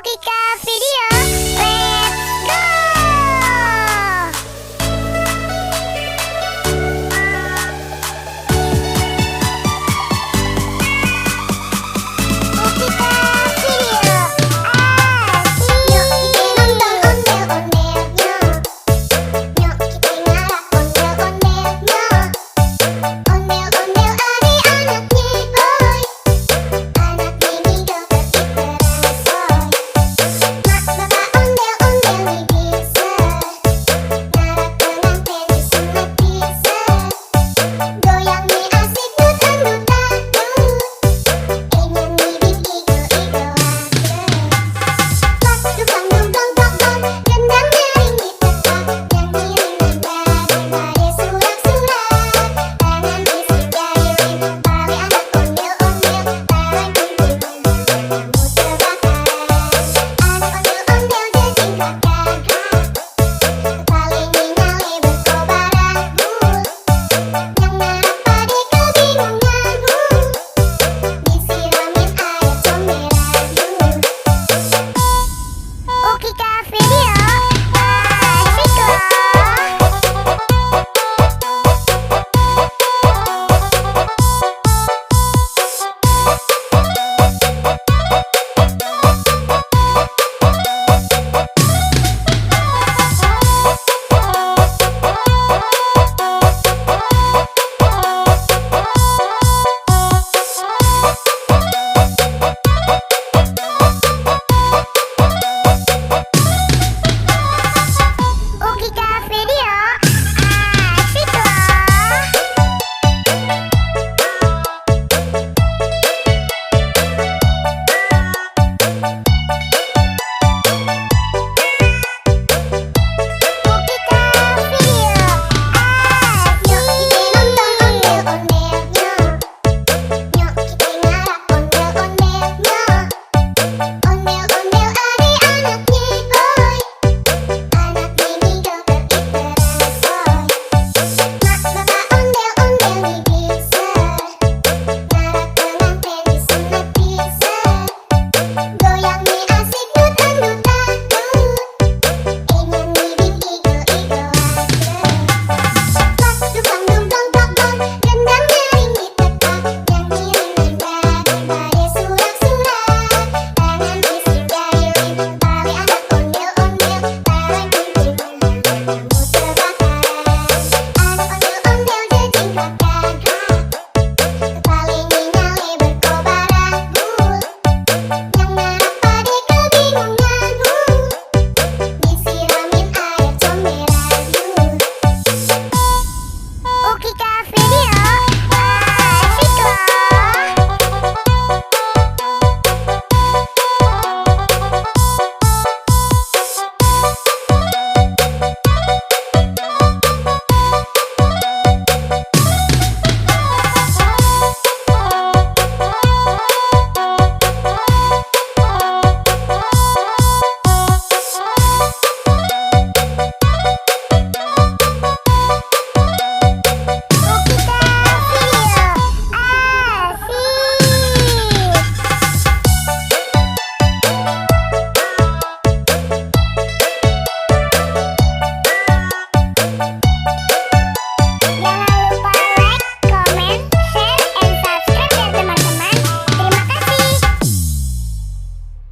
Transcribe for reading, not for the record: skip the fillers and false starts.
Oke Kak, video. Let's go. Oke Kak, video. Yuk kita nonton ondel-ondelnya. Yuk kita ngarap ondel-ondelnya. Ondel-ondel ada anaknya, boy. Anak ini dokter Iqbal. Mak bapak ondel-ondel nih bisa. Ngarap pengantin disunat bisa. Goyang nih asik dut-dut-dut. Ingin bibit igo-igo aja. Dukang dong dong dong dong. Gendangnya ringgit tetap. Yang ngiringin daripada surak-surak. Tangan bisik jari rim. Balik anak ondel-ondel. Tarik gunting kamu terbakar. Anak ondel-ondel jejingkat gagah. Paling nyale berkobar abu. Yang ngarap pade kebingungan. Disiramin air comberan. Oke Kak, video. Asik loh. Oke Kak, video. Asik loh. Oke Kak, video. Yuk kita nonton ondel-ondelnya. Yuk kita ngarap ondel-ondelnya. Ondel-ondel ada anaknya, boy. Anak ini dokter Iqbal. Mak bapak ondel-ondel nih bisa. Ngarap pengantin disunat bisa. Goyang nih